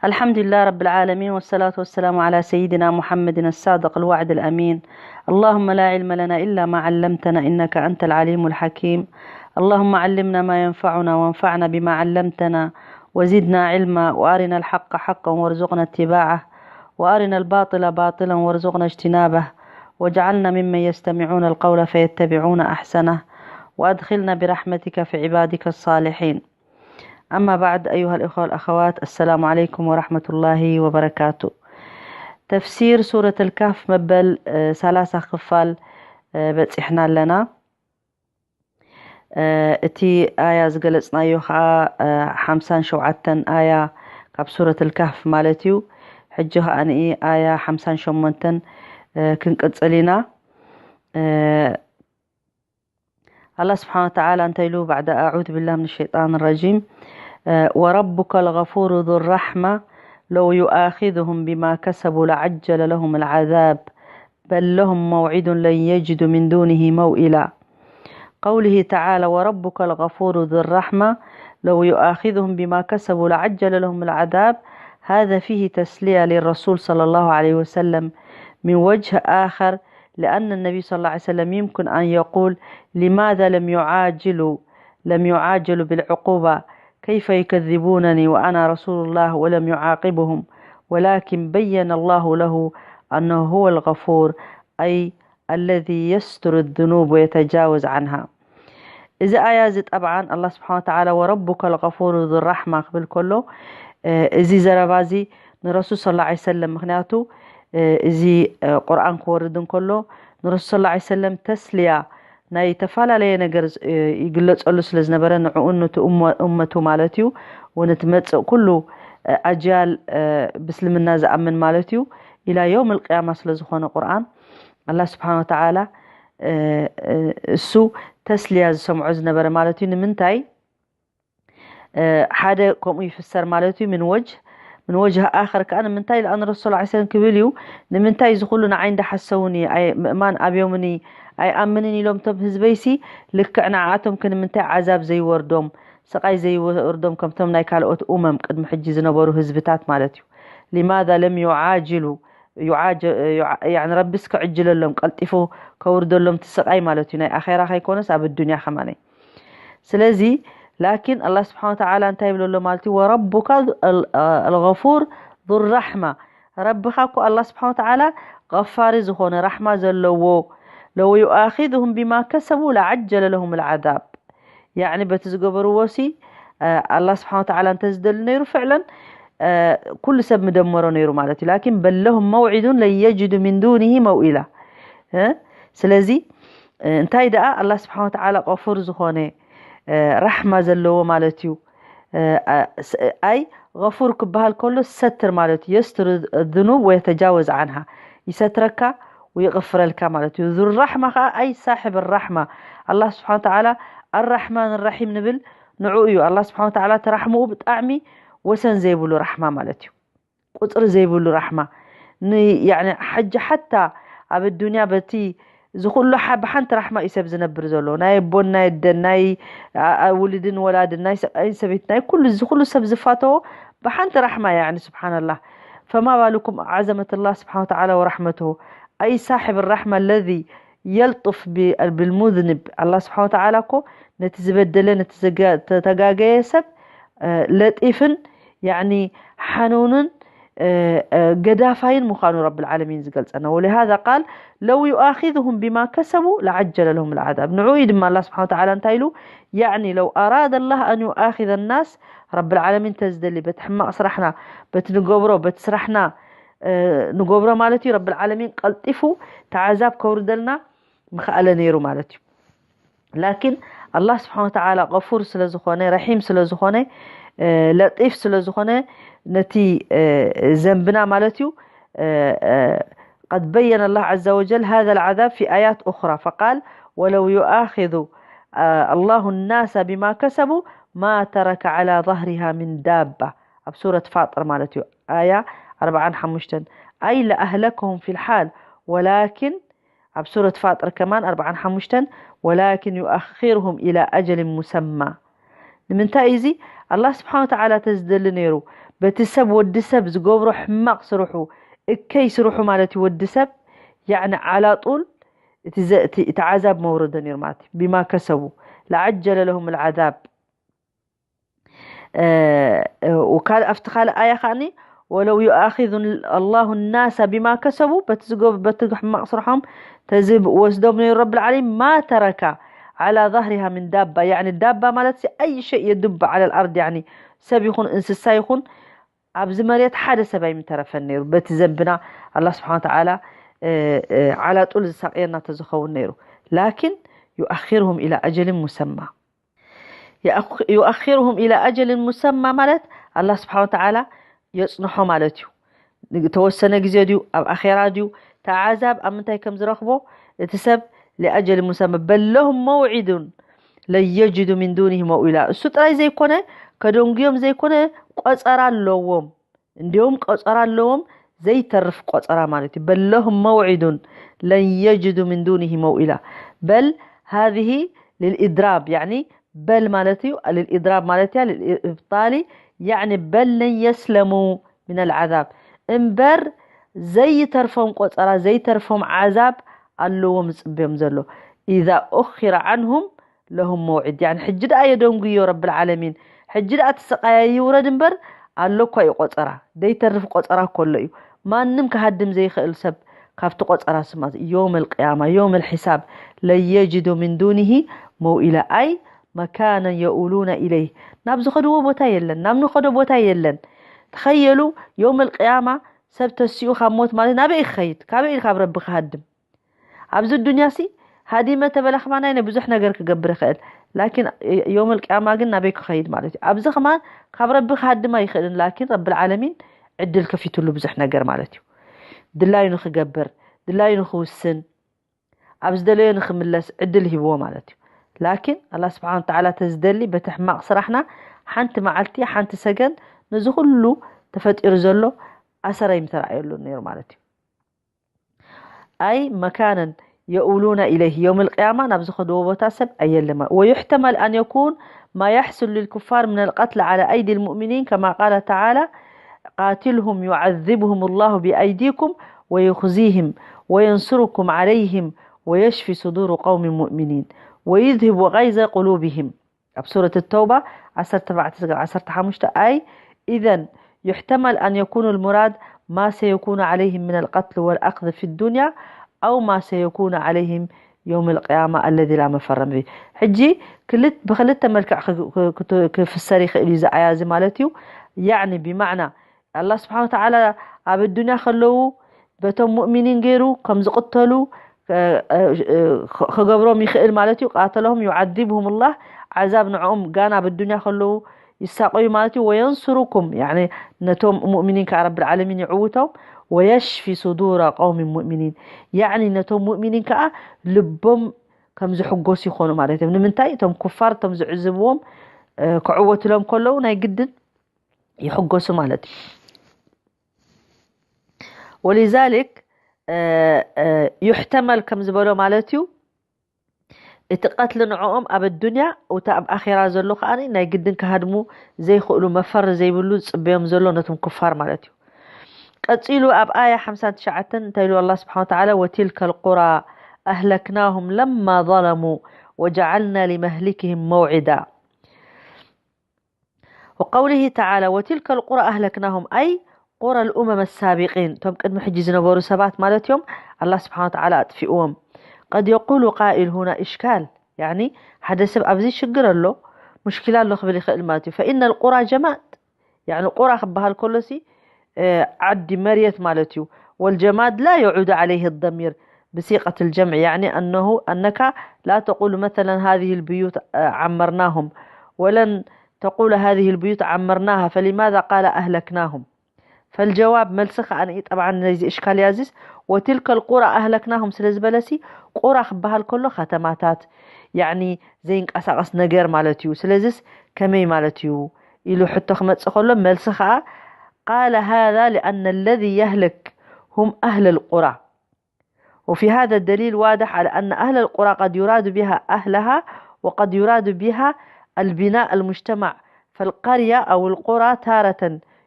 الحمد لله رب العالمين، والصلاة والسلام على سيدنا محمد الصادق الوعد الأمين. اللهم لا علم لنا إلا ما علمتنا، إنك أنت العليم الحكيم. اللهم علمنا ما ينفعنا، وانفعنا بما علمتنا، وزدنا علما، وأرنا الحق حقا وارزقنا اتباعه، وأرنا الباطل باطلا وارزقنا اجتنابه، واجعلنا ممن يستمعون القول فيتبعون أحسنه، وأدخلنا برحمتك في عبادك الصالحين. أما بعد، أيها الإخوة والأخوات، السلام عليكم ورحمة الله وبركاته. تفسير سورة الكهف መበል፣ እ፣ ሰላሳ ክፋል፣ እ፣ በጺሕና ኣለና። እ፣ እቲ ኣያ ዝገለጽናዮ ኸኣ፣ እ፣ ሓምሳን ሸውዓተን ኣያ ካብ ሱረት الكهف ማለት እዩ። ሕጂ ኸኣ ንኢ ኣያ ሓምሳን ሸሞንተን፣ እ፣ ክንቅጽል ኢና። እ፣ ኣላህ ስብሓነ ወተዓላ እንታይ ኢሉ ባዕዳ ኣዑዙ ቢላህ ምን ሸይጣን ረጂም፣ እ፣ ወረቡከ ልገፉሩ ዙ ራሕማ ለው ዩኣኺዙሁም ቢማ ከሰቡ ለዐጀለ ለሁም ልዓዛብ በል ለሁም መውዒዱን ለን የጅዱ ምን ዱኒሂ መውኢላ። قوله تعالى: وربك الغفور ذو الرحمة لو يؤاخذهم بما كسبوا لعجل لهم العذاب. هذا فيه تسلية للرسول صلى الله عليه وسلم من وجه آخر، لأن النبي صلى الله عليه وسلم يمكن أن يقول: لماذا لم يعاجلوا، لم يعاجلوا بالعقوبة؟ كيف يكذبونني وأنا رسول الله ولم يعاقبهم؟ ولكن بين الله له أنه هو الغفور، أي الذي يستر الذنوب ويتجاوز عنها. እዚ ኣያ እዚ ጠብዓን ኣላህ ስብሓን ወተዓላ ወረቡከ ልገፉሩ ዙ ራሕማ ክብል ከሎ፣ እ፣ እዚ ዘረባ እዚ ንረሱል ሰለላሁ ዐለይሂ ወሰለም፣ ምኽንያቱ፣ እ፣ እዚ፣ እ፣ ቁርኣን ክወርድ እንከሎ ንረሱል ሰለላሁ ዐለይሂ ወሰለም ተስልያ ናይ ተፈላለየ ነገር ዝ-፣ እ፣ ይግለጸሉ ስለ ዝነበረ ንዕኡን ነቲ እሞ-፣ እመቱ ማለት እዩ፣ ወነቲ መጽእ ኩሉ፣ እ፣ ኣጅያል፣ እ፣ ብእስልምና ዝኣምን ማለት እዩ፣ ኢላ የውም ልቅያማ ስለ ዝኾነ ቁርኣን ኣላህ ስብሓን ወተዓላ፣ እ፣ እ፣ እሱ ተስልያ ዝሰምዖ ዝነበረ ማለት እዩ። ንምንታይ፣ እ፣ ሓደ ከምኡ ይፍሰር ማለት እዩ። ምን ወጅህ፣ ምን ወጅህ ኣኸር ከኣ ንምንታይ፣ ለኣን ረሱል ሰለላሁ ዐለይሂ ወሰለም ክብል እዩ። ንምንታይ እዚ ኩሉ ንዓይ እንዳሓሰውኒ፣ ኣይ-፣ ምእማን ኣብዮምኒ፣ ኣይኣምንን ኢሎም እቶም ህዝበይሲ፣ ልክዕ ንዓኣቶም ከ ንምንታይ ዓዛብ ዘይወርዶም፣ ስቓይ ዘይወርዶም ከምቶም ናይ ካልኦት ኡመም ቅድሚ ሕጂ ዝነበሩ ህዝብታት ማለት እዩ። ሊማዛ ለም ዩዓጅሉ፣ ዩዓጀ-፣ ዩዓ-፣ ያኒ ረቢስ ክዕጅለሎም፣ ቀልጢፉ ከውርደሎም እቲ ስቓይ ማለት እዩ። ናይ ኣኼራ ከይኮነስ ኣብ ኣዱንያ ከማነይ። ስለዚ፣ ላኪን ኣላህ ስብሓን ወተዓላ እንታይ ይብለሎ ማለት እዩ? ወረቡካ ኣል-፣ ኣልገፉር ዙ ራሕማ። ረብኻ እኮ ኣላህ ስብሓን ወተዓላ ገፋሪ ዝኾነ፣ ራሕማ ዘለዎ፣ ለው ዩኣኺዙሁም ቢማ ከሰቡ ለዓጀለ ለሁም ልዓዛብ። ያዕኒ በቲ ዝገበርዎ ሲ፣ እ፣ ኣላህ ስብሓን ወተዓላ እንተዝደሊ ነይሩ ፍዕለን፣ እ፣ ኩሉ ሰብ ምደመሮ ነይሩ ማለት እዩ። ላኪን በል ለሁም መውዒዱን ለን የጅዱ ሚን ዱኒሂ መውኢላ። እ፣ ስለዚ፣ እ፣ እንታይ ደኣ ኣላህ ስብሓን ወተዓላ ገፉር ዝኾነ፣ እ፣ ራሕማ ዘለዎ ማለት እዩ። እ፣ ኣ-፣ ስ-፣ ኣይ ገፉር ክበሃል ከሎ ሰትር ማለት እዩ። የስትር ዙኑብ ወየተጃወዝ ዓንሃ፣ ይሰትረካ ወይቕፍረልካ ማለት እዩ። ዙ ራሕማ ኸዓ ኣይ ሳሕብ ራሕማ፣ ኣላህ ስብሓን ወተዓላ ኣራሕማን ራሒም ንብል ንዑ እዩ። ኣላህ ስብሓን ወተዓላ እቲ ራሕምኡ ብጣዕሚ ወሰን ዘይብሉ ራሕማ ማለት እዩ። ቁፅሪ ዘይብሉ ራሕማ። ን-፣ ያዕኒ፣ ሕጂ ሓታ ኣብ ኣዱንያ በቲ እዚ ኩሉ ሓ-፣ ብሓንቲ ራሕማ እዩ ሰብ ዝነብር ዘሎ። ናይ ኣቦን ናይ ኣደን፣ ናይ ኣ-፣ ኣ-፣ ውሉድን ወላድን፣ ናይ ሰብኣይን ሰበይትን፣ ናይ ኩሉ፣ እዚ ኩሉ ሰብ ዝፋተዎ ብሓንቲ ራሕማ፣ ያዕኒ፣ ስብሓንላህ። ፈማ ባልኩም ዓዘመትላህ ስብሓን ወተዓላ ወራሕመትሁ። ኣይ ሳሕብ ራሕማ ለዚ የልጡፍ ቢ-፣ ብልሙዝንብ። ኣላህ ስብሓን ወተዓላ እኮ ነቲ ዝበደለ፣ ነቲ ዘጋ-፣ ተጋገየ ሰብ፣ እ፣ ለጢፍን፣ ያዕኒ፣ ሓኑንን፣ እ፣ እ፣ ገዳፋይን ምዃኑ ረብል ዓለሚን ዝገልጸና። ወሊሃዛ ቃል ለው ዩኣኺዙሁም ቢማ ከሰቡ ለዓጀለ ለሁም ልዓዛብ። ንዑ እዩ ድማ ኣላህ ስብሓን ወተዓላ እንታይ ኢሉ? ያዕኒ፣ ለው ኣራደ ላህ ኣን ዩኣኺዘ ናስ፣ ረብል ዓለሚን እንተዝደሊ፣ በቲ ሕማቕ ስራሕና፣ በቲ ንገብሮ፣ በቲ ስራሕና፣ እ፣ ንገብሮ ማለት እዩ፣ ረብል ዓለሚን ቀልጢፉ ተዓዛብ ከውርደልና ምኽኣለ ነይሩ ማለት እዩ። ላኪን ኣላህ ስብሓን ወተዓላ ገፉር ስለ ዝኾነ፣ ረሒም ስለ ዝኾነ፣ እ፣ ለጢፍ ስለ ዝኾነ፣ ነቲ፣ እ፣ ዘንብና ማለት እዩ። እ፣ እ፣ قد بين الله عز وجل هذا العذاب في آيات أخرى فقال: ولو يؤاخذ، آه، الله الناس بما كسبوا ما ترك على ظهرها من دابة. ኣብ ሱረት ፋጥር ማለት እዩ፣ ኣያ ኣርብዓን ሓሙሽተን። أي لأهلكهم في الحال، ولكن ኣብ ሱረት ፋጥር ከማን ኣርብዓን ሓሙሽተን، ولكن يؤخرهم إلى أجل مسمى። ንምንታይ እዚ? ኣላህ ስብሓን ወተዓላ ተዝደሊ ነይሩ፣ በቲ ሰብ ወዲ ሰብ ዝገብሮ ሕማቕ ስርሑ እከይ ስርሑ ማለት እዩ። ወዲ ሰብ ያዕኒ ዓላጡል እቲ ዘ- እቲ እቲ ዓዛብ መውረዶ ነይሩ ማለት እዩ። ቢማ ከሰቡ ለዓጀለ ለሁም ልዓዛብ። ወካል ኣብቲ ካልእ ኣያ ከዓኒ ወለው ዩኣኪዙ ኣላሁ ናሳ ቢማ ከሰቡ፣ በቲ ዝገብ በቲ ሕማቕ ስርሖም ተዝብ ወስዶም ነይሩ ረብል ዓለሚን ማ ተረካ ዓላ ዛህሪሃ ምን ዳባ። ያዕኒ ዳባ ማለት ሲ ኣይ ሸይ የዱብ ዓላ ልኣርድ፣ ያዕኒ ሰብ ይኹን እንስሳ ይኹን ኣብዚ መሬት ሓደ ሰብ ኣይምተረፈን ነይሩ። በቲ ዘንብና ኣላ ስብሓን ተዓላ ዓላጡል ዝሳቅየና ተዝኸውን ነይሩ። ላኪን ዩኣኪርሁም ኢላ ኣጀልን ሙሰማ። ዩኣኪርሁም ኢላ ኣጀልን ሙሰማ ማለት ኣላ ስብሓን ተዓላ የፅንሖ ማለት እዩ። ተወሰነ ግዜ ድዩ ኣብ ኣኼራ ድዩ ተዓዛብ ኣብ ምንታይ ከም ዝረኽቦ እቲ ሰብ ሊኣጀል ሙሰማ በለሁም መውዒዱን ለየጅዱ ሚን ዱኒህ መውኢላ። እሱ ጥራይ ዘይኮነ ከደንጉዮም ዘይኮነ ቆፀራ ኣለዎም። እንዲሁም ቆፀራ ኣለዎም ዘይተርፍ ቆፀራ ማለት እዩ። በለሁም መውዒዱን ለን የጅዱ ሚን ዱኒህ መውኢላ። በል ሃዚህ ልልኢድራብ ያኒ በል ማለት እዩ። ልልኢድራብ ማለት እያ ልልኢብጣሊ ያኒ በል ለን የስለሙ ሚን ኣልዓዛብ እምበር ዘይተርፎም ቆፀራ ዘይተርፎም ዓዛብ ኣለዎም ዝፅበዮም ዘሎ። ኢዛ ኡኪረ ዓንሁም ለሁም መውዒድ ያኒ ሕጂ ደኣ የደንጉዮ ረብል ዓለሚን። ሕጂ ደኣ እቲ ስቃያ ይውረድ እምበር ኣሎ እኳ እዩ ቆፀራ። ዘይተርፍ ቆፀራ ከሎ እዩ። ማንም ክሃድም ዘይኽእል ሰብ ካብቲ ቆፀራ ስማ ዮም ልቅያማ ዮም ልሒሳብ ለየጅዱ ምን ዱኒሂ መውኢላ ኣይ መካነን የኡሉና ኢለይህ ናብ ዝኸድዎ ቦታ የለን። ናብ ንኸዶ ቦታ የለን። ተኸየሉ ዮም ልቅያማ ሰብ ተሲኡ ካብ ሞት ማለት ናበይ ክኸይድ? ካበይ ኢሉ ካብ ረቢ ክሃድም? ኣብዚ ዱንያ ሲ ሃዲመ ተበለ ከማን ናይ ብዙሕ ነገር ክገብር ይኽእል። ላኪን ዮም ልቅያማ ግን ናበይ ክኸይድ ማለት እዩ? ኣብዚ ከማን ካብ ረቢ ክሃድም ኣይኽእልን። ላኪን ረብል ዓለሚን ዕድል ከፊትሉ ብዙሕ ነገር ማለት እዩ። ድላዩ ንክገብር፣ ድላዩ ንክውስን፣ ኣብ ዝደለዮ ንክምለስ ዕድል ሂብዎ ማለት እዩ። ላኪን ኣላ ስብሓን ተዓላ ተዝደሊ በቲ ሕማቕ ስራሕና ሓንቲ መዓልቲ ሓንቲ ሰገን ነዚ ኩሉ ተፈጢሩ ዘሎ ኣሰር ኣይምተረኣየሉን ነይሩ ማለት እዩ። ኣይ መካነን የኡሉና ኢለይህ ዮም ልቅያማ ናብ ዝኸድዎ ቦታ ሰብ ኣየለማ። ወዩሕተመል ኣን የኩን ማ የሕሱል ልልኩፋር ምን ልቀትል ዓላ ኣይዲ ልሙእሚኒን ከማ ቃለ ተዓላ ቃትልሁም ዩዓዝብሁም ላሁ ብኣይዲኩም ወዩኽዚህም ወየንሱርኩም ዓለይህም ወየሽፊ ሱዱሩ ቀውሚ ሙእሚኒን ወዩዝሂቡ ገይዘ ቁሉብህም ኣብ ሱረት ተውባ ዓሰርተ ኣርባዕተ ዓሰርተ ሓሙሽተ ኣይ ኢዘን ዩሕተመል ኣን የኩኑ ልሙራድ ማ ሰየኩኑ ዓለይህም ምን ልቀትል ወልኣክዝ ፊ ዱንያ ኣው ማ ሰየኩኑ ዓለይህም ዮም ልቅያማ ኣለዚ ላ መፈረ ምንሁ። ሕጂ ክልት- ብክልተ መልክዕ ክ- ክ- ክት- ክፍሰር ይኽእል እዩ እዚ ኣያ እዚ ማለት እዩ። ያዕኒ ብማዕና ኣላ ስብሓን ወተዓላ ኣብ ኣዱንያ ከለዉ በቶም ሙእሚኒን ገይሩ ከም ዝቕተሉ እ- እ- እ- ክ- ክገብሮም ይኽእል ማለት እዩ። ቃተለሁም ዩዓዚብሁም ላህ ዓዛብ ንዕኦም ጋና ኣብ ኣዱንያ ከለዉ ይሳቆዩ ማለት እዩ። ወየንሱሩኩም ያኒ ነቶም ሙእሚኒን ከዓ ረብል ዓለሚን ይዕውቶም። ወየሽፊ ሱዱረ ቀውሚ ሙእሚኒን ያኒ ነቶም ሙእሚኒን ከዓ ልቦም ከም ዝሕጎሱ ይኾኑ ማለት እዮም። ንምንታይ እቶም ኩፋር እቶም ዝዕዝብዎም እ፣ ክዕወትሎም ከለዉ ናይ ግድን ይሕጎሱ ማለት እዩ። ወሊዛሊክ እ፣ እ፣ ዩሕተመል ከም ዝበሎ ማለት እዩ እቲ ቀትሊ ንዕኦም ኣብ ኣዱንያ እታ ኣብ ኣኼራ ዘሎ ከዓ ናይ ግድን ክሃድሙ ዘይኽእሉ መፈሪ ዘይብሉ ዝፅበዮም ዘሎ ነቶም ኩፋር ማለት እዩ። ቀፂሉ ኣብ ኣያ ሓምሳን ትሽዓተን እንታይ ኢሉ ኣላ ስብሓን ወተዓላ ወቲልከ ልቁራ ኣህለክናሁም ለማ ظለሙ ወጀዓልና ሊመህሊክህም መውዒዳ ወቀውሊሂ ተዓላ ወቲልከ ልቁራ ኣህለክናሁም ኣይ ቁራ ልኡመም ኣሳቢቂን እቶም ቅድሚ ሕጂ ዝነበሩ ሰባት ማለት እዮም። ኣላ ስብሓን ወተዓላ ኣጥፊእዎም። ቀድ የቁሉ ቃኢል ሁና እሽካል ያኒ ሓደ ሰብ ኣብዚ ሽግር ኣሎ ሙሽኪላ ኣሎ ክብል ይኽእል ማለት እዩ። ፈኢነ ልቁራ ጀማድ ያኒ ቁራ ክበሃል ከሎሲ ዓዲ መርየት ማለት እዩ። ወልጀማድ ላ የዑዱ ዓለይህ ደሚር ብሲቀት ልጀምዕ ያኒ ኣነሁ ኣነካ ላ ተቁሉ መተለን ሃዚህ ልብዩት ዓመርናሁም ወለን ተቁሉ ሃዚህ ልብዩት ዓመርናሃ ፈሊማዛ ቃለ ኣህለክናሁም ፈልጀዋብ መልሲ ከኣ ንኢ ጠብዓን ናይዚ እሽካል ያዚስ ወትልከ ልቁራ ኣህለክናሁም ስለ ዝበለሲ ቁራ ክበሃል ከሎ ከተማታት ያኒ ዘይንቀሳቀስ ነገር ማለት እዩ። ስለዚስ ከመይ ማለት እዩ ኢሉ ሕቶ ክመጽእ ከሎ መልሲ ከኣ ቃለ ሃዛ ሊኣነ ለዚ የህልክ ሁም ኣህለ ልቁራ وفي هذا دليل واضح على أن أهل القرى قد يراد بها أهلها وقد يراد بها البناء المجتمع فالقرية أو القرى تارة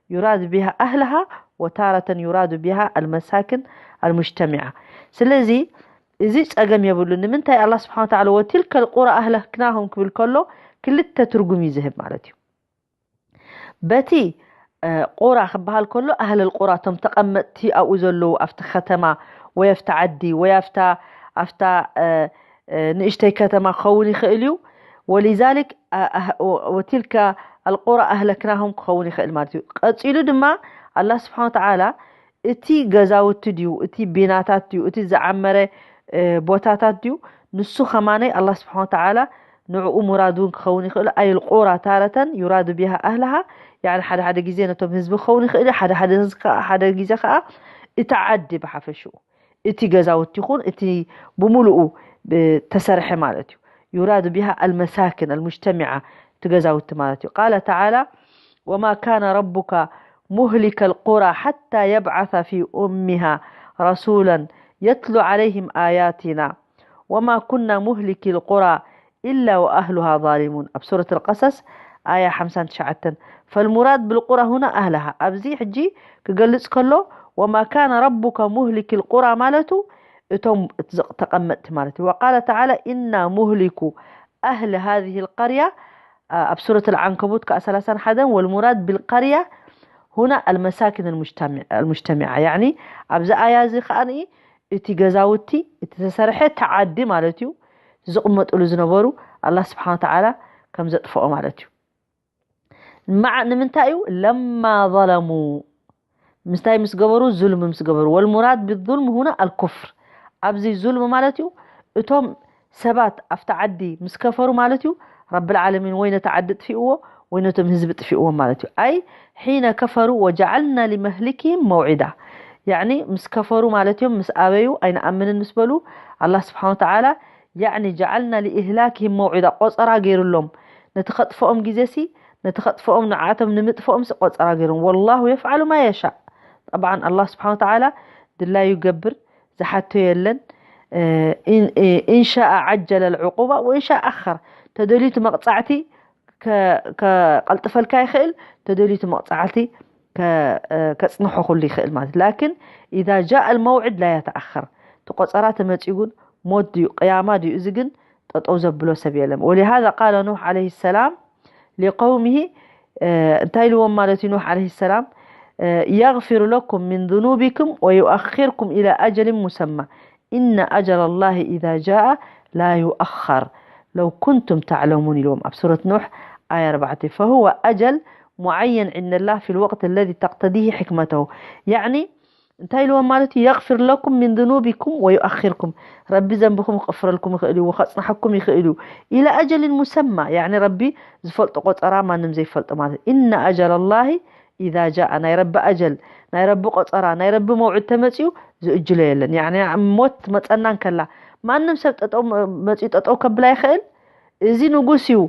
يراد بها أهلها وتارة يراد بها المساكن المجتمعة. ስለዚ እዚ ጸገም የብሉ። ንምንታይ ኣላ ስብሓን ወተዓላ ወቲልከ ልቁራ ኣህለክናሁም ክብል ከሎ ክልተ ትርጉም እዩ ዝህብ ማለት እዩ። በቲ ቁራ ክበሃል ከሎ ኣህለል ቁራ እቶም ተቐመጥቲ ኣብኡ ዘለዉ ኣብቲ ከተማ ወይ ኣብቲ ዓዲ ወይ ኣብታ ኣብታ ንእሽተይ ከተማ ክኸውን ይኽእል እዩ። ወሊዛሊክ ወቲልካ ኣልቁራ ኣህለክናሁም ክኸውን ይኽእል ማለት እዩ። ቀፂሉ ድማ ኣላ ስብሓን ወተዓላ እቲ ገዛውቲ ድዩ፣ እቲ ቢናታት ድዩ፣ እቲ ዝዓመረ ቦታታት ድዩ፣ ንሱ ከማነይ ኣላ ስብሓን ወተዓላ ንዕኡ ሙራድ እውን ክኸውን ይኽእል። ኣይ ልቁራ ታረተን ዩራዱ ቢሃ ኣህልሃ፣ ያዕኒ ሓደ ሓደ ግዜ ነቶም ህዝቢ ክኸውን ይኽእል እዩ። ሓደ ሓደ ግዜ ከዓ እቲ ዓዲ ብሓፈሽኡ እቲ ገዛውቲ ይኹን እቲ ብምሉኡ ተሰርሐ ማለት እዩ። ዩራዱ ቢሃ ኣልመሳክን ኣልሙጅተሚዓ እቲ ገዛውቲ ማለት እዩ። ቃለ ተዓላ ወማ ካነ ረቡካ ሙህሊከ ልቁራ ሓታ የብዓث ፊ ኡሚሃ ረሱላን የትሉ ዓለይህም ኣያቲና ወማ ኩና ሙህሊኪ ልቁራ ኢላ ወኣህሉሃ ዛሊሙን ኣብ ሱረት ልቀሰስ ኣያ ሓምሳን ትሽዓተን። ፈልሙራድ ብልቁራ ሁና ኣህልሃ ኣብዚ ሕጂ ክገልጽ ከሎ ወማ ካነ ረቡካ ሙህሊኪ ልቁራ ማለቱ እቶም ተቐመጥቲ ማለት እዩ። ወቃለ ተዓላ ኢና ሙህሊኩ ኣህሊ ሃዚህ ልቀርያ ኣብ ሱረት ልዓንከቡት ከዓ ሰላሳን ሓደን ወልሙራድ ብልቀርያ ሁና ኣልመሳኪን ኣልሙጅተሚዓ ያዕኒ ኣብዚ ኣያ እዚ ከዓ እቲ ገዛውቲ እቲ ተሰርሐ ተዓዲ ማለት እዩ ዝቕመጥሉ ዝነበሩ ኣላ ስብሓን ተዓላ ከም ዘጥፍኦ ማለት እዩ። ማዕ ንምንታይ እዩ ለማ ዘለሙ ምስታይ ምስ ገበሩ ዙልም ምስ ገበሩ ወልሙራድ ብዙልም ሁና ኣልኩፍር ኣብዚ ዙልም ማለት እዩ እቶም ሰባት ኣብቲ ዓዲ ምስ ከፈሩ ማለት እዩ ረቢ ልዓለሚን ወይ ነቲ ዓዲ ጥፊእዎ ወይ ነቶም ህዝቢ ጥፊእዎም ማለት እዩ። ኣይ ሒነ ከፈሩ ወጀዓልና ሊመህሊኪህም መውዒዳ ያዕኒ ምስ ከፈሩ ማለት እዮም ምስ ኣበዩ ኣይንኣምንን ምስ በሉ ኣላ ስብሓን ወተዓላ ያዕኒ ጀዓልና ሊእህላኪህም መውዒዳ ቆፀራ ገይሩሎም ነቲ ከጥፍኦም ግዜ ሲ ነቲ ከጥፍኦም ንዓቶም ንምጥፍኦም ሲ ቆፀራ ገይሮም ወላሁ የፍዓሉ ማ የሻእ ጠብዓን ኣላ ስብሓን ወተዓላ ድላዩ ይገብር ዝሓቶ የለን። ኢንሻኣ ዓጀለ ልዕቁባ ወኢንሻ ኣኸር ተደልዩ እቲ መቕፃዕቲ ከቐልጥፈልካ ይኽእል ተደልዩ እቲ መቕፃዕቲ ከፅንሖ ኩሉ ይኽእል ማለት ላኪን ኢዛ ጃእ ልመውዕድ ላ የተኣኸር እቲ ቆፀራ ተመፂኡ ግን ሞት ድዩ ቅያማ ድዩ እዚ ግን ጠጠው ዘብሎ ሰብ የለም። ወሊሃዛ ቃለ ኑሕ ዓለይሂ ሰላም ሊቀውሚሂ እንታይ ኢልዎም ማለት እዩ ኑሕ ዓለይሂ ሰላም የግፊር ለኩም ምን ذኑቢኩም ወዩኣኺርኩም ኢላ ኣጀልን ሙሰማ ኢነ ኣጀል ላሂ ኢዛ ጃአ ላ ዩኣኸር ለው ኩንቱም ተዕለሙን ኢልዎም ኣብ ሱረት ኑሕ ኣያ ኣርባዕተ ፈሁወ ኣጀል ሙዓየን ዕንደ ላህ ፊ ልወቅት ለዚ ተቅተዲሂ ሕክመተሁ ያዕኒ እንታይ ኢልዎም ማለት እዩ የቕፊር ለኩም ምን ذኑቢኩም ወዩኣኺርኩም ረቢ ዘንብኹም ክቕፍረልኩም ይኽእል እዩ ከፅንሓኩም ይኽእል እዩ ኢላ ኣጀልን ሙሰማ ያዕኒ ረቢ ዝፈልጦ ቆፀራ ማንም ዘይፈልጦ ማለት እዩ። ኢነ ኣጀል ላሂ ኢዛ ጃእ ናይ ረቢ ኣጀል ናይ ረቢ ቆፀራ ናይ ረቢ መውዕድ ተመፅኡ ዝእጅሎ የለን ያዕኒ ሞት መፀና እንከላ ማንም ሰብ ጠጠው መፅኡ ጠጠው ከብል ኣይኽእል እዚ ንጉስ እዩ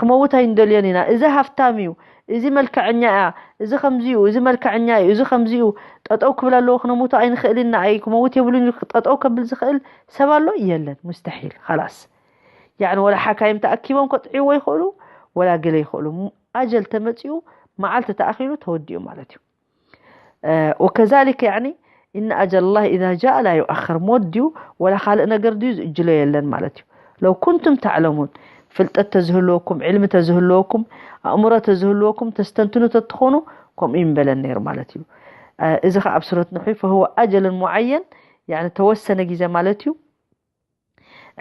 ክመውት ኣይንደልዮን ኢና እዚ ሃፍታም እዩ እዚ መልክዐኛ እያ እዚ ከምዚ እዩ እዚ መልክዐኛ እዩ እዚ ከምዚ እዩ ጠጠው ክብል ኣለዎ ክነሙቶ ኣይንኽእል ኢና ኣይ ክመውት የብሉን ኢሉ ጠጠው ከብል ዝኽእል ሰብ ኣሎ የለን ሙስተሒል ኸላስ ያዕኒ ወላ ሓካይም ተኣኪቦም ከጥዕዎ ይኽእሉ ወላ ገለ ይኽእሉ ኣጀል ተመፂኡ መዓልቲ ተኣኺሉ ተወዲኡ ማለት እዩ ወከዛሊከ ያዕኒ ኢነ ኣጀል ላህ ኢዛ ጃእ ላ ዩኣኸር ሞት ድዩ ወላ ካልእ ነገር ድዩ ዝእጅሎ የለን ማለት እዩ ለው ኩንቱም ተዕለሙን ፍልጠት ተዝህልወኩም ዕልሚ ተዝህልወኩም ኣእምሮ ተዝህልወኩም ተስተንትኑ ተትኾኑ ከምኡ ይምበለን ነይሩ ማለት እዩ እዚ ከዓ ኣብ ሱረት ኑሒ ፈህወ ኣጀልን ሙዓየን ያዕኒ ተወሰነ ግዜ ማለት እዩ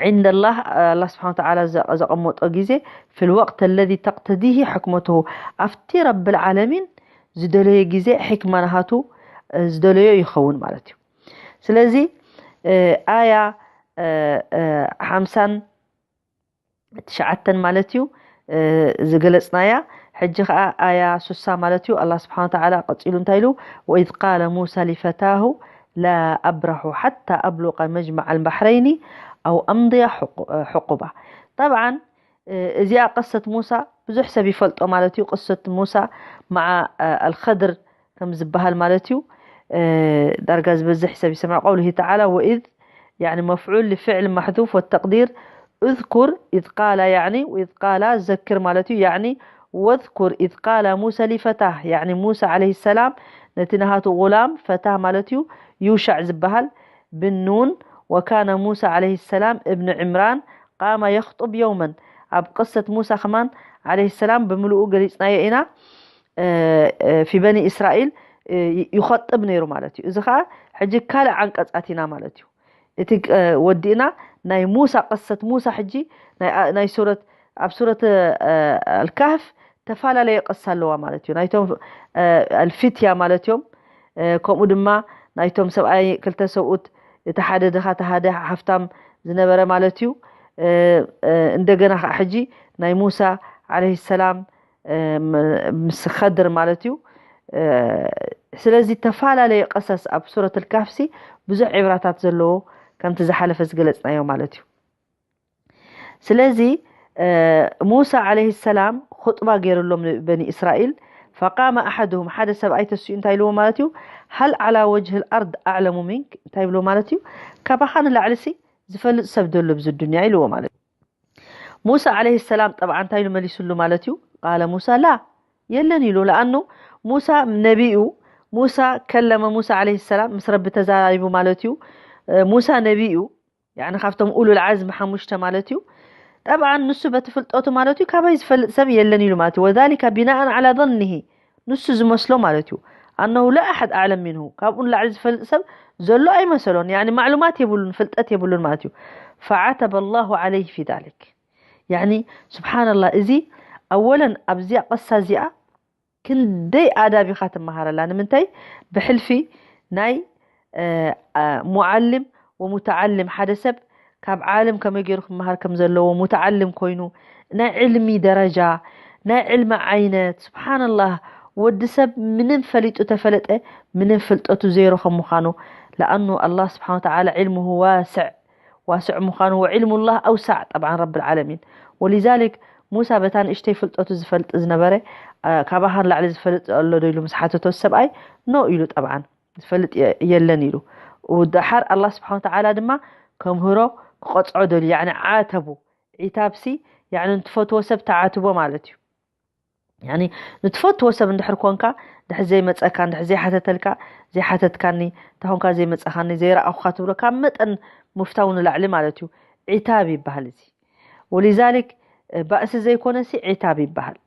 عند الله الله سبحانه وتعالى ዘቐመጦ ግዜ في الوقت الذي تقتضيه حكمته ኣብቲ ረቢ العالمين ዝደለዮ ግዜ ሕክማ ናሃቱ ዝደለዮ ይኸውን ማለት እዩ ስለዚ ኣያ ሓምሳን ትሽዓተን ማለት እዩ ዝገለፅናያ ሕጂ ከዓ ኣያ ሱሳ ማለት እዩ ኣላ ስብሓን ተዓላ ቀፂሉ እንታይ ኢሉ ወኢዝ ቃለ ሙሳ ሊፈታሁ ላ ኣብረሑ ሓታ ኣብሉቀ መጅማዕ ኣልባሕረይኒ ኣው ኣምድያ ሕቁባ ጠብዓን እዚኣ ቅሰት ሙሳ ብዙሕ ሰብ ይፈልጦ ማለት እዩ ቅሰት ሙሳ መዓ ኣልኸድር ከም ዝበሃል ማለት እዩ ዳርጋ ዝበዝሕ ሰብ ይሰምዕ ቀውልሂ ተዓላ ወኢዝ يعني مفعول لفعل محذوف والتقدير اذكر إذ قال يعني وإذ قال ذكر ማለት እዩ يعني ወዝኩር ኢዝ ቃለ ሙሳ ሊፈታህ፣ ያዕኒ ሙሳ ዓለይሂ ሰላም ነቲ ናሃቱ ጉላም፣ ፈታህ ማለት እዩ፣ ዩሻዕ ዝበሃል፣ ብኑን፣ ወካነ ሙሳ ዓለይሂ ሰላም እብኒ ዕምራን ቃመ የኽጡብ የውመን። ኣብ ቅሰት ሙሳ ከማን ዓለይሂ ሰላም ብምሉኡ ገሊጽናዮ ኢና። እ፣ እ፣ ፊ በኒ እስራኤል፣ እ፣ ይ-፣ ይኸጥብ ነይሩ ማለት እዩ። እዚ ኸኣ ሕጂ ካልእ ዓንቀጽ ኣቲና ማለት እዩ። እቲ፣ እ፣ ወዲእና ናይ ሙሳ፣ ቅሰት ሙሳ ሕጂ ናይ፣ ኣ-፣ ናይ ሱረት፣ ኣብ ሱረት፣ እ፣ ኣልካህፍ ተፈላለየ ቅሳ ኣለዋ ማለት እዩ። ናይቶም፣ እ፣ ኣልፊትያ ማለት እዮም። እ፣ ከምኡ ድማ ናይቶም ሰብኣይ ክልተ ሰብኡት፣ እቲ ሓደ ድኻ፣ እቲ ሓደ ሃፍታም ዝነበረ ማለት እዩ። እ፣ እ፣ እንደገና ኸዓ ሕጂ ናይ ሙሳ ዓለይሂ ሰላም፣ እ፣ ም-፣ ምስ ኸድር ማለት እዩ። እ፣ ስለዚ ተፈላለየ ቀሰስ ኣብ ሱረት ኣልካህፍሲ ብዙሕ ዕብራታት ዘለዎ ከምቲ ዝሓለፈ ዝገለጽናዮ ማለት እዩ። ስለዚ፣ እ፣ ሙሳ ዓለይሂ ሰላም ኹጥባ ገይሩሎም ንበኒ እስራኤል፣ ፈቃመ ኣሐድሁም፣ ሓደ ሰብኣይ ተሲኡ እንታይ ኢልዎ ማለት እዩ? ሀል ዓላ ወጅህ ልኣርድ ኣዕለሙ ሚንክ፣ እንታይ ይብሎ ማለት እዩ? ካባኻ ንላዕሊሲ ዝፈልጥ ሰብ ዘሎ ኣብዚ ዱንያ ኢልዎ ማለት እዩ። ሙሳ ዓለይሂ ሰላም ጠብዓ እንታይ ኢሉ መሊሱሉ ማለት እዩ? ቃለ ሙሳ ላ፣ የለን ኢሉ። ለኣኑ ሙሳ ነቢዩ፣ ሙሳ ከለመ ሙሳ ዓለይሂ ሰላም ምስ ረቢ ተዛራሪቡ ማለት እዩ። እ፣ ሙሳ ነቢዩ፣ ያዕኒ ካብቶም ኡሉል ዓዝም ሓሙሽተ ማለት እዩ። ጠብዓን ንሱ በቲ ፍልጠቱ ማለት እዩ፣ ካበይ ዝፈልጥ ሰብ የለን ኢሉ ማለት እዩ። ወዛሊከ ቢናኣን ዓላ ظንሂ፣ ንሱ ዝመስሎ ማለት እዩ። ኣነሁ ላ ኣሐድ ኣዕለም ሚንሁ፣ ካብኡ ንላዕሊ ዝፈልጥ ሰብ ዘሎ ኣይመሰሎን። ያዕኒ ማዕሉማት የብሉን፣ ፍልጠት የብሉን ማለት እዩ። ፈዓተበ ላሁ ዓለይህ ፊ ዛሊክ። ያዕኒ ስብሓንላህ፣ እዚ ኣወለን ኣብዚኣ ቀሳ እዚኣ ክንደይ ኣዳብ ኢኻ ትመሃረላ። ንምንታይ? ብሕልፊ ናይ፣ እ፣ አ፣ ሙዓልም ወሙተዓልም፣ ሓደ ሰብ ካብ ዓለም ከመይ ገይሩ ክመሃር ከም ዘለዎ፣ ሙተዓልም ኮይኑ ናይ ዕልሚ ደረጃ፣ ናይ ዕልሚ ዓይነት፣ ስብሓንላህ፣ ወዲ ሰብ ምንም ፈሊጡ ተፈለጠ፣ ምንም ፍልጠቱ ዜሮ ከም ምዃኑ፣ ለኣኑ ኣላህ ስብሓን ወተዓላ ዕልሙሁ ዋስዕ፣ ዋስዕ ምዃኑ፣ ወዕልሙላህ ኣውሳዕ፣ ጠብዓን ረብል ዓለሚን። ወሊዛሊክ ሙሳ በታ ንእሽተይ ፍልጠቱ ዝፈልጥ ዝነበረ፣ አ፣ ካባኻ ንላዕሊ ዝፈልጥ ኣሎ ዶ ኢሉ ምስ ሓተቶ ሰብኣይ፣ ኖ ኢሉ፣ ጠብዓን ዝፈልጥ የ-፣ የለን ኢሉ። ወደሓር ኣላህ ስብሓን ወተዓላ ድማ ከምህሮ ክቐጽዖ ደልዩ፣ ያዕኒ ዓተቡ። ዒታብሲ፣ ያዕኒ ንትፈትዎ ሰብ ተዓትቦ ማለት እዩ። ያኒ ንትፈትዎ ሰብ እንድሕር ኮንካ፣ ድሕር ዘይመጸካ፣ እንድሕር ዘይሓተተልካ፣ ዘይሓተትካኒ፣ እንተ ኮንካ ዘይመጸኻኒ፣ ዘይረኣኹካ ትብሎ፣ ካብ መጠን ምፍታው ንላዕሊ ማለት እዩ። ዒታብ ይበሃል እዚ። ወሊዛሊክ፣ እ፣ ባእሲ ዘይኮነሲ ዒታብ ይበሃል።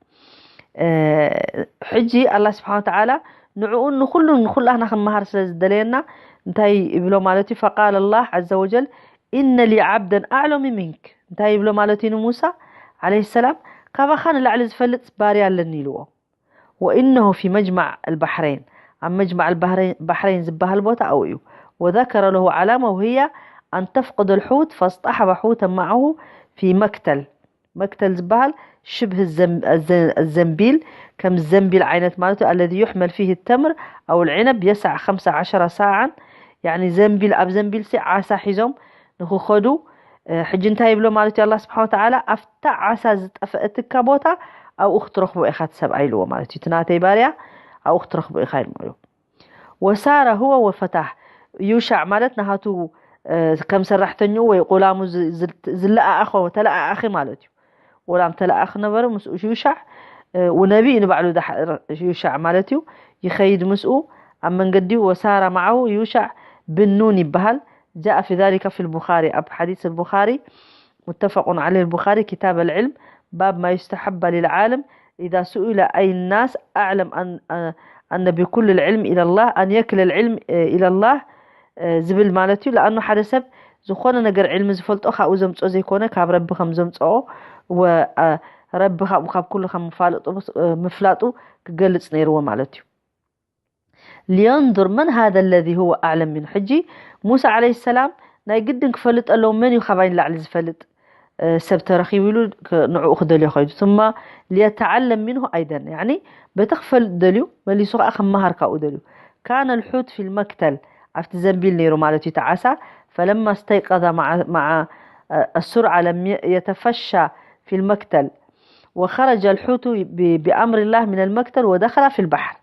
እ፣ ሕጂ ኣላህ ስብሓን ወተዓላ ንዕኡን ንኹሉን ንኹላህና ክመሃር ስለ ዝደለየና እንታይ ይብሎ ማለት እዩ? ፈቃል ኣላህ ዐዘ ወጀል፣ ኢነ ሊ ዓብደን ኣዕለሙ ሚንክ። እንታይ ይብሎ ማለት እዩ ንሙሳ ዓለይሂ ሰላም? ካባኻ ንላዕሊ ዝፈልጥ ባርያ ኣለኒ ኢልዎ። ወኢነሁ ፊ መጅማዕ ኣልባሕረይን፣ ኣብ መጅማዕ ኣልባሕረይን፣ ባሕረይን ዝበሃል ቦታ ኣብኡ እዩ። ወዘከረ ለሁ ዓላማ ወህያ ኣን ተፍቅደ ልሑት ፈስጣሕበ ሑተን መዓሁ ፊ መክተል። መክተል ዝበሃል ሽብህ ዘም-፣ ዘ-፣ ዘንቢል፣ ከም ዘንቢል ዓይነት ማለት እዩ። ኣለዚ ዩሕመል ፊህ ተምር ኣው ልዕነብ የስዕ ኸምሰ ዓሸረ ሳዓን፣ ያኒ ዘንቢል፣ ኣብ ዘንቢልሲ ዓሳ ሒዞም ንኽኸዱ፣ እ፣ ሕጂ እንታይ ይብሎ ማለት እዩ ኣላህ ስብሓን ወተዓላ? ኣብታ ዓሳ ዝጠፈአትካ ቦታ ኣብኡ ክትረኽቦ ኢኻ እቲ ሰብኣይ ኢልዎ ማለት እዩ። እቲ ናተይ ባርያ ኣብኡ ክትረኽቦ ኢኻ ኢልዎ። ወሳረ ሁወ ወፈታህ፣ ዩሻዕ ማለት ናሃቱ፣ እ፣ ከም ሰራሕተኛኡ ወይ ቁላሙ ዝ-፣ ዝ-፣ ዝለኣኣኸ፣ ተለኣኣኺ ማለት እዩ። ቁላም ተለኣኣኺ ነበረ፣ ምስኡ ዩሻዕ፣ እ፣ ወነቢይ ንባዕሉ ዳሕ-፣ ዩሻዕ ማለት እዩ። ይኸይድ ምስኡ ኣብ መንገዲ። ወሳረ መዓሁ ዩሻዕ ብን ኑን ይበሃል። ጃእ ፊ ዛሊከ ፊ ልቡኻሪ፣ ኣብ ሓዲስ ልቡኻሪ፣ ሙተፈቁን ዓለይህ ልቡኻሪ፣ ኪታብ ኣልዕልም፣ ባብ ማ ዩስተሐባ ሊልዓልም ኢዛ ሱኢለ ኣይ ናስ ኣዕለም ኣን-፣ ኣነ ቢኩል ልዕልም ኢለላህ፣ ኣን የክል ልዕልም፣ እ፣ ኢለላህ፣ እ፣ ዝብል ማለት እዩ። ለኣኑ ሓደ ሰብ ዝኾነ ነገር ዕልሚ ዝፈልጦ ካብኡ ዘምፅኦ ዘይኮነ ካብ ረቢ ከም ዘምፅኦ ወ-፣ አ፣ ረቢ ካብኡ ካብ ኩሉ ከም ምፋለጡ፣ እ፣ ምፍላጡ ክገልፅ ነይርዎ ማለት እዩ። ሊየንዙር መን ሃዘ ለዚ ሁወ ኣዕለም ሚንሁ። ሕጂ ሙሳ ዓለይሂ ሰላም ናይ ግድን ክፈልጥ ኣለዎ፣ መን እዩ ካባይ ንላዕሊ ዝፈልጥ፣ እ፣ ሰብ ተረኺቡ ኢሉ ክ-፣ ንዕኡ ክደልዮ ከይዱ። ثم ሊየተዓለም ሚንሁ ኣይደን፣ ያዕኒ በቲ ክፈልጥ ደልዩ፣ መሊሱ ከኣ ክመሃር ካብኡ ደልዩ። ካነ ልሑት ፊ ልመክተል፣ ኣብቲ ዘንቢል ነይሩ ማለት እዩ፣ እቲ ዓሳ። ፈለማ እስተይቀዘ መዓ፣ መዓ፣ እ፣ ኣሱርዓ ለም የ-፣ የተፈሻ ፊ ልመክተል። ወኸረጀ ልሑቱ ብ-፣ ብኣምሪላህ ሚነል መክተል ወደኸላ ፊል ባሕር።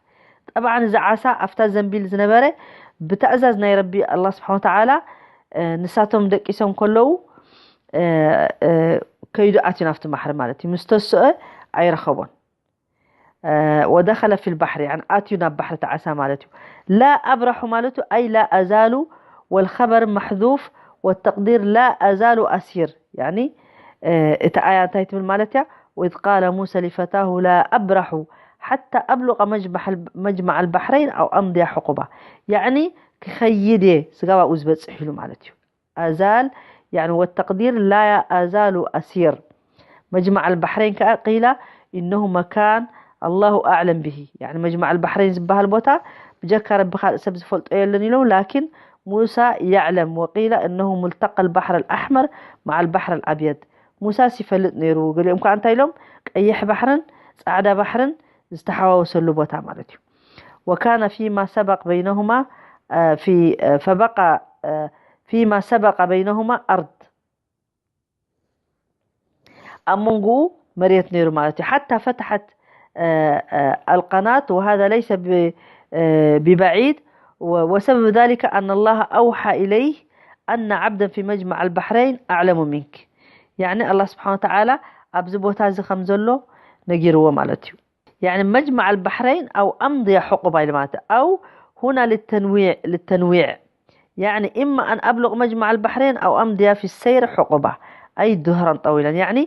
ጠብዓን እዚ ዓሳ ኣብታ ዘንቢል ዝነበረ ብትእዛዝ ናይ ረቢ ኣላህ ስብሓን ወተዓላ፣ እ፣ ንሳቶም ደቂሶም ከለዉ፣ እ፣ እ፣ ከይዱ ኣትዩ ናብቲ ባሕሪ ማለት እዩ። ምስ ተስኦ ኣይረኸቦን። ወደኸለ ፊል ባሕሪ፣ ያኒ ኣትዩ ናብ ባሕሪ ተዓሳ ማለት እዩ። ላ ኣብራሑ ማለቱ ኣይ ላ ኣዛሉ፣ ወልኸበር መሕዙፍ፣ ወተቅዲር ላ ኣዛሉ ኣሲር። ያኒ እቲ ኣያ እንታይ ትብል ማለት እያ? ወኢዝ ቃለ ሙሳ ሊፈታሁ ላ ኣብራሑ ሓታ ኣብሉቀ መጅማዕ ኣልባሕረይን ኣው ኣምድያ ሕቁባ። ያኒ ክኸይድ እየ፣ ስጋብ ኣብኡ ዝበፅሕ ኢሉ ማለት እዩ። ኣዛል፣ ያኒ ወተቅዲር ላ ኣዛሉ ኣሲር። መጅማዕ ኣልባሕረይን ከኣ ቂላ ኢነሁ መካን ኣላሁ ኣዕለም ብሂ። ያኒ መጅማዕ ኣልባሕረይን ዝበሃል ቦታ ብጀካ ረቢ ካልእ ሰብ ዝፈልጦ የለን ኢሎም። ላኪን ሙሳ ያዕለም ወቂላ እነሁ ሙልተቀ ኣልባሕር ኣልኣሕመር መዓ ኣልባሕር ኣልኣብየድ። ሙሳስ ይፈልጥ ነይሩ። ገሊኦም ከኣ እንታይ ኢሎም? ቀይሕ ባሕርን ጻዕዳ ባሕርን ዝተሓዋወሰሉ ቦታ ማለት እዩ። ወካነ ፊማ ሰበቅ በይነሁማ ፈበቃ ፊማ ሰበቀ በይነሁማ ኣርድ፣ ኣብ መንጎኡ መሬት ነይሩ ማለት እዩ። ሓታ ፈትሐት ኣልቀናት ወሃذا ለይሰ ብበዒድ ወሰበብ ذلك ኣነ ላህ ኣውሓ ኢለይህ ኣነ ዓብደን ፊ መጅመዕ ኣልባሕረይን ኣዕለሙ ሚንክ። ያኒ ኣላህ ስብሓን ወተዓላ ኣብዚ ቦታ እዚ ከም ዘሎ ነጊርዎ ማለት እዩ። ያኒ መጅመዕ ኣልባሕረይን ኣው ኣምድያ ሕቁባ ኢሉ ማለት እዩ። ኣው ሁና ልተንዊዕ ልተንዊዕ ያኒ ኢማ ኣን ኣብሉቅ መጅመዕ ኣልባሕረይን ኣው ኣምድያ ፊ ሰይር ሕቁባ ኣይ ዱህራን ጠዊላን። ያኒ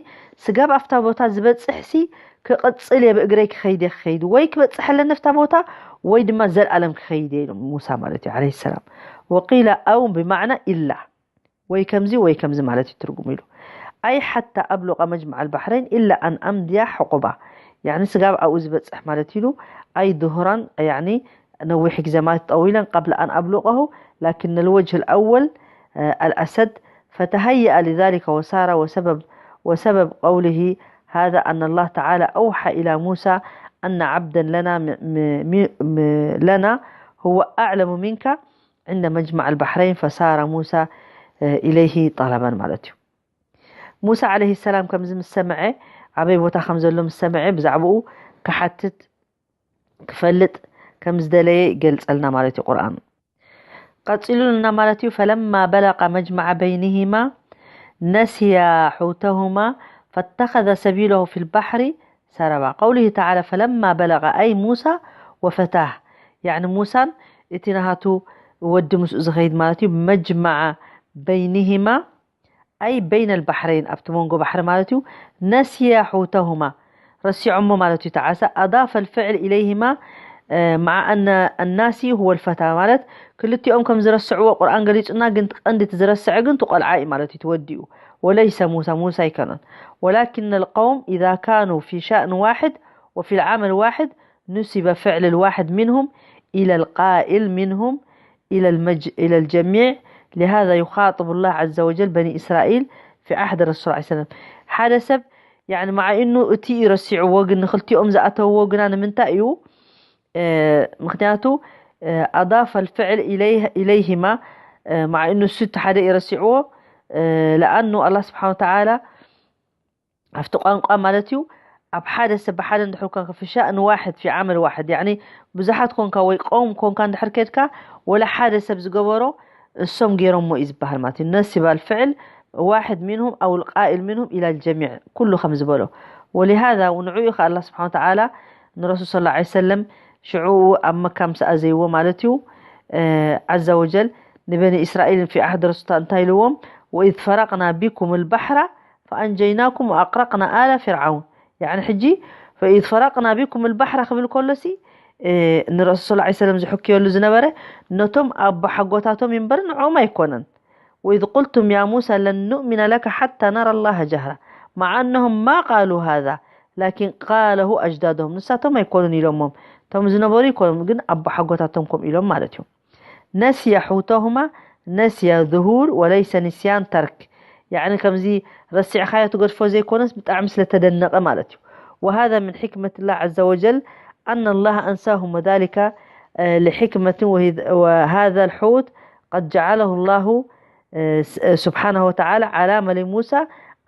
ስጋብ ኣብታ ቦታ ዝበፅሕሲ ክቕፅል እየ ብእግረይ ክኸይድ እየ ክኸይድ ወይ ክበፅሕ ኣለኒ ኣብታ ቦታ ወይ ድማ ዘልኣለም ክኸይድ እየ ኢሉ ሙሳ ማለት እዩ ዓለይሂ ሰላም። ወቂለ ኣው ብማዕና ኢላ ወይ ከምዚ ወይ ከምዚ ማለት እዩ ትርጉሙ ኢሉ። ኣይ ሓታ ኣብሉቀ መጅመዕ ኣልባሕረይን ኢላ ኣን ኣምድያ ሕቁባ ያኒ ስጋብ ኣብኡ ዝበፅሕ ማለት ኢሉ። ኣይ ዱህራን ያኒ ነዊሕ ግዜ ማለት ጠዊለን ቀብለ ኣን ኣብሉቀሁ ላኪን ልወጅህ ልኣወል ኣልኣሰድ ፈተሀየአ ሊዛሊከ ወሳረ ወሰበብ ወሰበብ ቀውሊሂ ሃذا ኣነ ላህ ተዓላ ኣውሓ ኢላ ሙሳ ኣነ ዓብደን ለና ለና ሁወ ኣዕለሙ ሚንካ ዕንደ መጅመዕ ኣልባሕረይን ፈሳረ ሙሳ ኢለይሂ ጠለበን ማለት እዩ። ሙሳ ዓለይሂ ሰላም ከምዚ ምስ ሰምዐ ኣበይ ቦታ ከም ዘሎ ምስ ሰምዐ ብዛዕባኡ ክሓትት ክፈልጥ ከም ዝደለየ ይገልጸልና ማለት እዩ ቁርኣን። ቀጺሉልና ማለት እዩ ፈለማ በለቀ መጅመዐ በይንሂማ ነስያ ሑተሁማ ፈተኸዘ ሰቢለሁ ፊል ባሕሪ ሰረባ። ቀውሊሂ ተዓላ ፈለማ በለቀ ኣይ ሙሳ ወፈታህ ያኒ ሙሳን እቲ ናሃቱ ወዲ ምስኡ ዝኸይድ ማለት እዩ መጅመዐ በይንሂማ ኣይ በይነ ልባሕረይን ኣብቲ መንጎ ባሕሪ ማለት እዩ ነስያ ሑተሁማ ረሲዖሞ ማለት እዩ ተዓሳ ኣዳፈ ልፍዕል ኢለይሂማ መዓ ኣነ ኣናሲ ሁወ ልፈታ ማለት ክልቲኦም ከም ዝረስዕዎ ቁርኣን ገሊጹና ግን ቀንዲ እቲ ዝረስዐ ግን ትቆልዓ እዩ ማለት እዩ ትወዲኡ ወለይሰ ሙሳ ሙሳ ኣይከነን ወላኪን ልቀውም ኢዛ ካኑ ፊ ሻእን ዋሕድ ወፊ ልዓመል ዋሕድ نسب فعل الواحد منهم إلى القائل منهم إلى المج إلى الجميع لهذا يخاطب الله عز وجل بني إسرائيل في عهد الرسول عليه السلام ሓደ ሰብ يعني مع إنه እቲ እዩ ረሲዕዎ ግን ንክልቲኦም ዝኣተውዎ ግና ንምንታይ እዩ ምክንያቱ أضاف الفعل إليه إليهما مع إنه እሱ እቲ ሓደ እዩ ረሲዕዎ لأنه الله سبحانه وتعالى ኣብቲ ቋንቋ ማለት እዩ ኣብ ሓደ ሰብ ብሓደ እንድሕር ኮንካ ፍሻእ ንዋሕድ ፊ ዓመል ዋሕድ ያኒ ብዙሓት ኮንካ ወይ ቀውም ኮንካ እንድሕር ከድካ ወላ ሓደ ሰብ ዝገበሮ እሶም ገይሮሞ እዩ ዝበሃል ማለት እዩ ነሲባ ልፍዕል ዋሕድ ሚንሁም ኣው ልቃኢል ሚንሁም ኢላ ልጀሚዕ ኩሉ ከም ዝበሎ ወሊሃዛ ንዑ እዩ ከኣላ ስብሓን ተዓላ ንረሱል ስ ላ ሰለም ሽዑ ኣብ መካ ምስ ኣዘይዎ ማለት እዩ ዓዘ ወጀል ንበኒ እስራኤል ፊ ዓህድ ረሱታ እንታይ ኢልዎም ወኢዝ ፈረቅና ቢኩም ልባሕራ ፈኣንጀይናኩም ወኣቅረቅና ኣለ ፍርዓውን ያኒ ሕጂ ፈኢዝ ፈረቅና ቢኩም ልባሕራ ክብል ከሎሲ ንረሱል ስ ሰለም ዝሕክየሉ ዝነበረ ነቶም ኣቦሓጎታቶም እምበር ንዕኦም ኣይኮነን ወኢዝ ቁልቱም ያ ሙሳ ለን ኑእሚነ ለከ ሓታ ነራ ላሃ ጀህራ መዓ ኣነሁም ማ ቃሉ ሃዛ ላኪን ቃለሁ ኣጅዳዶም ንሳቶም ኣይኮኑን ኢሎሞም እቶም ዝነበሩ ይኮኖም ግን ኣቦሓጎታቶም ከም ኢሎም ማለት እዩ ነስያ ሑተሁማ ነስያ ዙሁር ወለይሰ ንስያን ተርክ ያኒ ከምዚ ረሲዕኻዮ ትገድፎ ዘይኮነስ ብጣዕሚ ስለተደነቐ ማለት እዩ وهذا من حكمة الله عز وجل أن الله أنساهم وذلك لحكمة وهذا الحوت قد جعله الله سبحانه وتعالى علامة لموسى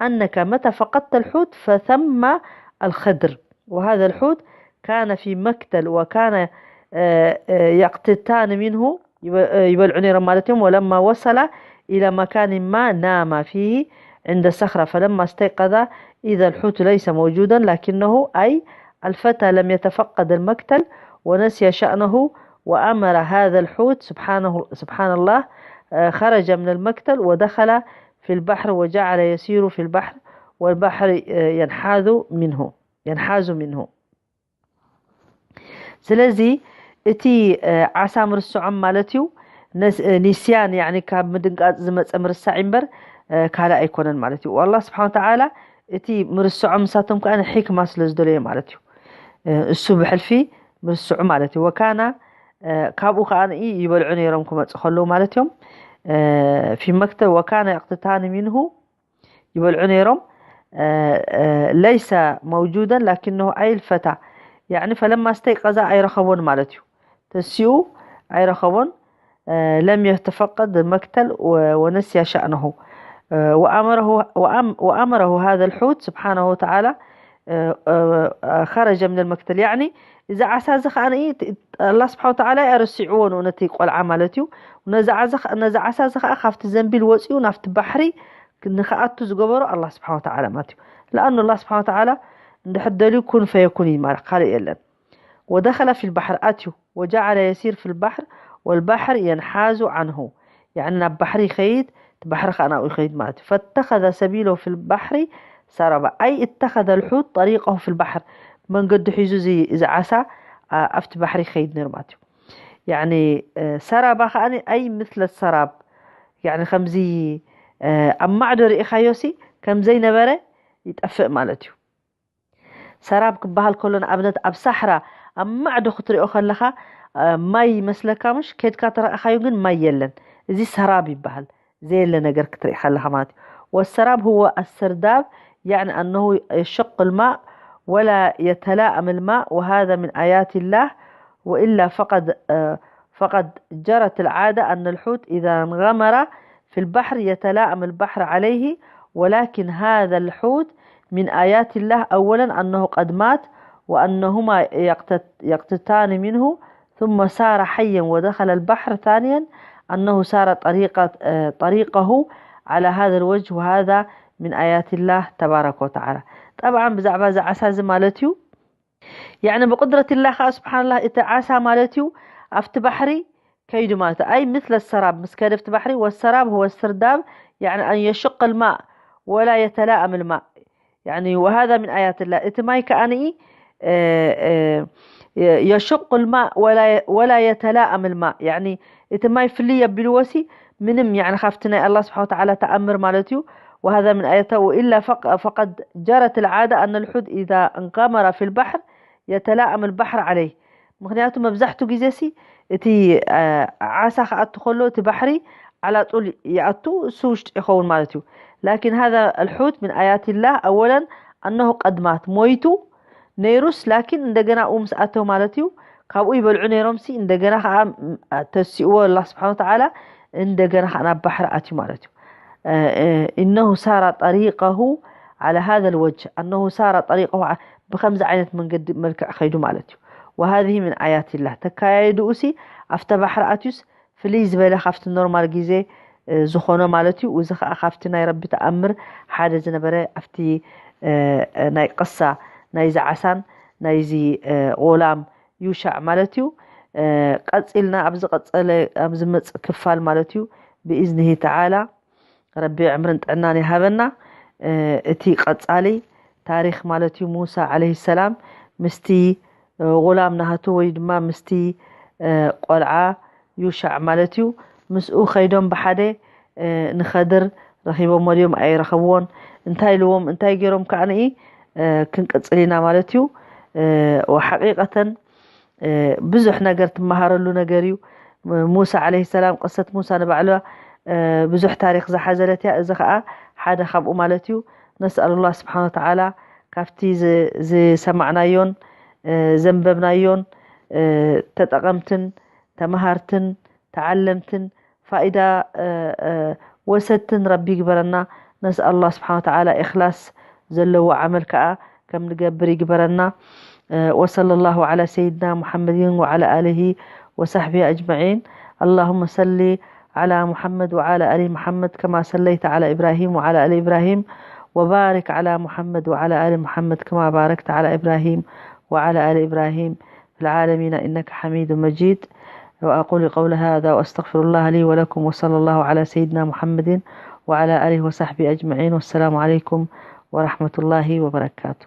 أنك متى فقدت الحوت فثم الخضر وهذا الحوت كان في مكتل وكان يقتتان منه يبلعون رمالتهم ولما وصل إلى مكان ما نام فيه عند صخرة فلما استيقظ إذا الحوت ليس موجودا لكنه أي الفتى لم يتفقد المكتل ونسي شأنه، وأمر هذا الحوت، سبحانه، سبحان الله، آه، خرج من المكتل ودخل في البحر وجعل يسير في البحر، والبحر، آه، ينحاذ منه، ينحاز منه. ስለዚ እቲ ዓሳ ምርስዖም ማለት እዩ። ኒስያን፣ ያኒ ካብ ምድንቃፅ ዝመፀ ምርሳዕ እምበር ካልእ ኣይኮነን ማለት እዩ። ኣላህ ስብሓን ወተዓላ እቲ ምርስዖም ንሳቶም ከዓ ንሕክማ ስለ ዝደለዮ ማለት እዩ። እሱ ብሕልፊ ምርስዑ ማለት እዩ። ወካና፣ ካብኡ ከዓ ይበልዑ ነይሮም ክመፁ ከለዉ ማለት እዮም። ፊ መክተብ ወካና የቅትታኒ ሚንሁ ይበልዑ ነይሮም። ለይሰ መውጁደን ላኪነሁ ኣይልፈታ፣ ያኒ ፈለማ ስተይቀዛ ኣይረኸቦን ማለት እዩ። ተሲኡ ኣይረኸቦን። ለም የተፈቀድ መክተል ወነስያ ሻእነሁ ወኣመረሁ ሃذ ልሑት ስብሓነሁ ወተዓላ ኸረጀ ምን ልመክተል። ያኒ እዚ ዓሳ እዚ ከዓ ኣላ ስብሓ ወተዓላ ኣረሲዕዎ ንኡ ነቲ ቆልዓ ማለት እዩ። ነዚ ዓሳ እዚ ከዓ ካብቲ ዘንቢል ወፂኡ ናብቲ ባሕሪ ንክኣቱ ዝገበሮ ኣላ ስብሓ ወተዓላ ማለት እዩ። ለኣኑ ኣላ ስብሓ ወተዓላ እንድሕር ደልዩ ኩን ፈየኩን እዩ ማለት ካልእ የለን። ወደኸለ ፊ ልባሕር ኣትዩ ወጀዓለ የሲር ፊ ልባሕር ወልባሕር የንሓዙ ዓንሁ። ያኒ ናብ ባሕሪ ይኸይድ፣ እቲ ባሕሪ ከዓ ናብኡ ይኸይድ ማለት እዩ። ፈተኸዘ ሰቢሎ ፊ ልባሕሪ ሰረባ ኣይ እተኸዘ ልሑት ጠሪቀሁ ፊ ልባሕር። መንገዱ ሒዙ እዚ ዓሳ ኣብቲ ባሕሪ ይኸይድ ነይሩ ማለት እዩ። ያኒ ሰራባ ከዓ ኣይ ምስለ ሰራብ፣ ያኒ ከምዚ ኣብ ማዕዶ ርኢኻዮሲ ከምዘይነበረ ይጠፍእ ማለት እዩ። ሰራብ ክበሃል ከሎ ንኣብነት ኣብ ሳሕራ ኣብ ማዕዶ ክትሪኦ ከለኻ ማይ ይመስለካ፣ ምሽ ከድካ ተረእኻዩ ግን ማይ የለን። እዚ ሰራብ ይበሃል። ዘየለ ነገር ክትርኢ ከለኻ ማለት እዩ። والسراب هو السرداب، يعني أنه يشق الماء ولا يتلائم الماء، وهذا من آيات الله، وإلا فقد، آه، فقد جرت العادة أن الحوت إذا انغمر في البحر يتلائم البحر عليه، ولكن هذا الحوت من آيات الله، أولا أنه قد مات، وأنهما يقتت-، يقتتان منه، ثم سار حيا ودخل البحر، ثانيا أنه سار طريقة، آه، طريقه على هذا الوجه، وهذا من آيات الله تبارك وتعالى. طبعا ብዛዕባ እዚ ዓሳ እዚ ማለት እዩ يعني بقدرة الله ከዓ سبحان الله እቲ ዓሳ ማለት እዩ ኣብቲ ባሕሪ ከይዱ ማለት እዩ። أي مثل السراب ምስ ከደ ኣብቲ ባሕሪ والسراب هو السرداب يعني أن يشق الماء ولا يتلائم الماء يعني وهذا من آيات الله። እቲ ማይ ከዓኒ የሽቁ ልማእ ወላ የተላእም ልማእ ያኒ እቲ ማይ ፍልይ የቢልዎ ሲ ምንም ያኒ ካብቲ ናይ ኣላ ስብሓ ወተዓላ ተኣምር ማለት እዩ። وهذا من آياته وإلا فقد جرت العادة أن الحوت إذا انغمر في البحر يتلائم البحر عليه ምክንያቱ መብዛሕቱ ግዜ ሲ እቲ ዓሳ ክኣቱ ከሎ እቲ ባሕሪ ዓላጡል ይኣቱ እሱ ውሽጢ ይኸውን ማለት እዩ። لكن هذا الحوت من آيات الله أولا أنه قد مات ሞይቱ ነይሩስ ላኪን እንደገና ኡ ምስ ኣተው ማለት እዩ ካብኡ ይበልዑ ነይሮም ሲ እንደገና ከዓ ተሲእዎ ኣላ ስብሓ ወተዓላ እንደገና ከዓ ናብ ባሕሪ ኣትዩ ማለት እዩ። إنه سار طريقه على هذا الوجه أنه سار طريقه ብከምዚ ዓይነት መንገዲ መልክዕ ከይዱ ማለት እዩ። وهذه من آيات الله ተካያይድኡ ሲ ኣብተ ባሕሪ ኣትዩስ ፍልይ ዝበለ ካብቲ ኖርማል ግዜ ዝኾኖ ማለት እዩ። እዚ ከዓ ካብቲ ናይ ረቢ ተኣምር ሓደ ዝነበረ ኣብቲ ናይ ቅሳ ናይዚ ዓሳን ናይዚ ቁላም ዩሻዕ ማለት እዩ። ቀፂልና ኣብ ዝመፅእ ክፋል ማለት እዩ ብኢዝኒሂ ተዓላ ረቢ ዕምርን ጥዕናን ይሃበና። እቲ ቀፃሊ ታሪክ ማለት እዩ ሙሳ ዓለይሂ ሰላም ምስቲ ጉላም ናሃቱ ወይ ድማ ምስቲ ቆልዓ ዩሻዕ ማለት እዩ ምስኡ ከይዶም ብሓደ ንኸድር ረኺቦሞ ድዮም ኣይረኸብዎን እንታይ ኢልዎም እንታይ ገይሮም ከዓ ንኢ ክንቅፅል ኢና ማለት እዩ። ሓቂቀተን ብዙሕ ነገር ትመሃረሉ ነገር እዩ። ሙሳ ዓለይሂ ሰላም ቅሰት ሙሳ ንባዕሉ ብዙሕ ታሪክ ዝሓዘለት እያ። እዚ ከዓ ሓደ ካብኡ ማለት እዩ። ነስኣል ላህ ስብሓን ወተዓላ ካብቲ ዝሰማዕናዮን ዘንበብናዮን ተጠቐምትን ተመሃርትን ተዓለምትን ፋኢዳ ወሰድትን ረቢ ይግበረና። ነስኣል ላህ ስብሓን ወተዓላ ኢኽላስ ዘለዎ ዓመል ከዓ ከም ንገብር ይግበረና። وصلى الله على سيدنا محمد وعلى آله وصحبه أجمعين. اللهم صل على محمد وعلى آل محمد كما صليت على إبراهيم وعلى آل إبراهيم وبارك على محمد وعلى آل محمد كما باركت على إبراهيم وعلى آل إبراهيم في العالمين إنك حميد مجيد. وأقول قول هذا وأستغفر الله لي ولكم، وصلى الله على سيدنا محمد وعلى آله وصحبه أجمعين. والسلام عليكم ورحمة الله وبركاته.